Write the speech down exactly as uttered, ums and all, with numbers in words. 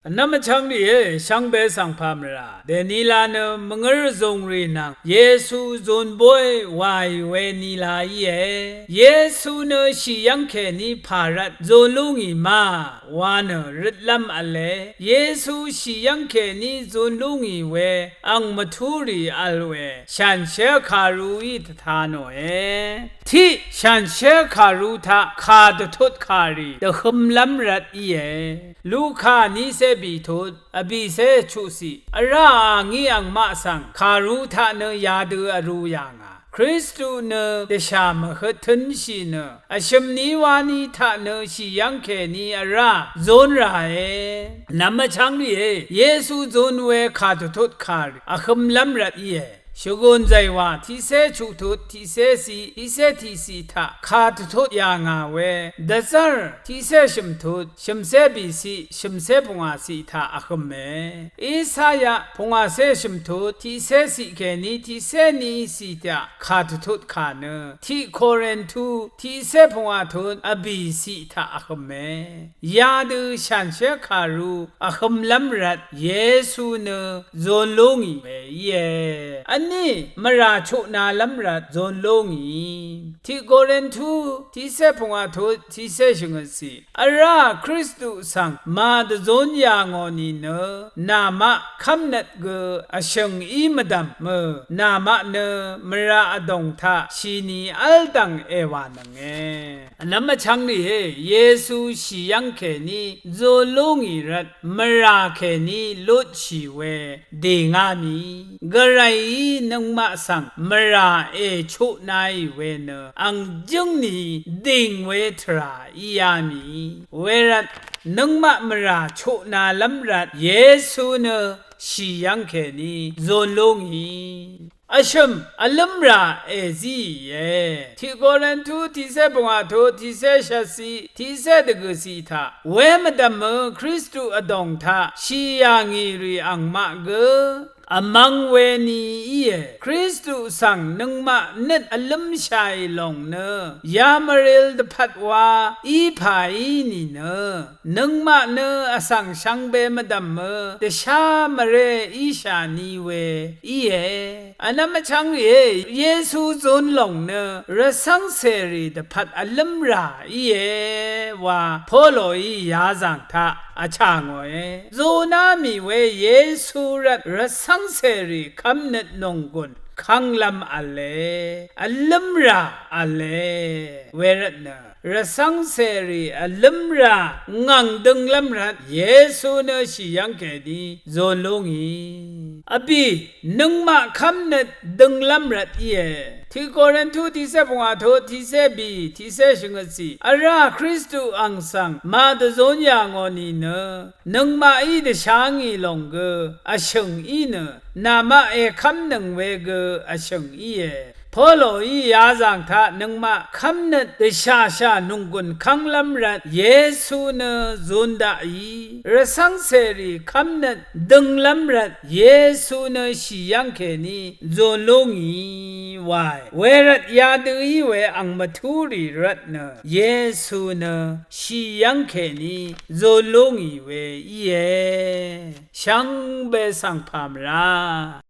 Vnvm vchvng rìé, shvngbe svng pà mvrà dènila nø mvngǿr zùngrì nvng Yesu zun bóy wàì we nila íe. Yesu nø shì yv́ng kèní pà rvt zun lú ngì ma wa nø røtlv́m v̄le. Yesu shì yv́ng kèní zun lú ngì we ang mvtúrì vl we shànshér kàruí dvta nòe. Tiq shànshér kàru taq kà dvtut kàrì dvhømlv́m rvt íe. Luka nícé bìtut vbìcé chuqciq vrá a ngí angmaq svng kàru taq nø yadø vru yà ngà. Kristu nø dvshà mvhøt tø̄nshì nø vshø̀m ní wá ní taq nø shì yv́ng kèní vrá zún ràe. Nvm vchv́ng rìé, Yesu zun we kà dvtut kàrì vhømlv́m rvt íe. Shvgùn zàywà tiqcé chuqtut, tiqcé ciq, tiqcé tiqciq taq kà dvtut yà ngà we dvzv́r tiqcé shø̀mtut, shø̀mcé bìciq, shø̀mcé pungwàciq taq vhø̀me. Isaya pungwàcé shø̀mtut, tiqcé ciq kèní tiqcé niqciq taq kà dvtut kà nø, tiq Korintu tiqcé pungwàtut vbìciq taq vhø̀me. Yadø shànshér kàru vhømlv́m rvt Yesu nø zun lú ngì we íe. Vní mvrà chutnalv́m rvt zun lú ngì. Tiq Korintu tiqcé pungwàtut tiqcé shvngøtciq. Vrá Kristu svng màdvzún yà ngò nìnø, namaq kv́mnøt gø vshø̀ng í mvdv̀m mø, namaq nø mvrà vdòng taq shìni v́l dv̀ng èwànønge. Vnvm vchv́ng rìé, Yesu shì yv́ng kèní zun lú ngì rvt mvrà kèní lutshì we dìngá mì. Gvrayí nøngmaq svng mvrà èchutnaì we nø ang jǿng ni dìng we tvrà íá mì. Wervt nøngmaq mvrà chutnalv́m rvt Yesu nø shì yv́ng kèní zun lú ngì. Vshø̀m vlǿmrà èzíìe. Tiq Korintu tiqcé pungwàtut, tiqcé shvtciq, tiqcé dvgø̀ciq taq wemvdv̀mø Kristu vdòng taq shì yà ngì rì angmaq gø vmvng we ni íe. Kristu svng nøngmaq nøt vlǿmshàì lòng nø yamvril dvpvt wa í pà í nìnø, nøngmaq nø vsvng shvngbe mvdv̀mø dvshá mvré íshà ni we íe. Vnvm vchv́ng rìé, Yesu zun lòng nø rvcv́ng cèrì dvpvt vlǿmrà íe wa Poloí yazàng taq vchà ngòe. Zuná mì we Yesu rvt rvcv́ng cèrì kv́mnøt nònggùn kv́nglv́m v̄le, vlǿmrà v̄le. Wervtnø rvcv́ng cèrì vlǿmrà ngv̀ng dønglv́m rvt Yesu nø shì yv́ng kèní zun lú ngì. Vbì nøngmaq kv́mnøt dønglv́m rvt íe. Tiq Korintu tiqcé pungwàtut, tiqcé bì, tiqcé shvngøtciq. Vrá Kristu ang svng màdvzún yà ngò nìnø, nøngmaqí dvshá ngì lòng gø vshø̀ng í nø, namaq èkv́mnøng we gø vshø̀ng íe. Poloí yazàng taq nøngmaq kv́mnøt dvshàshà nònggùn kv́nglv́m rvt Yesu nø zun daqì. Rvcv́ng cèrì kv́mnøt dønglv́m rvt Yesu nø shì yv́ng kèní zun lú ngì wae. Wervt yadø í we ang mvtúrì rvt nø Yesu nø shì yv́ng kèní zun lú ngì we íe. Shvngbe svng pà mvrá.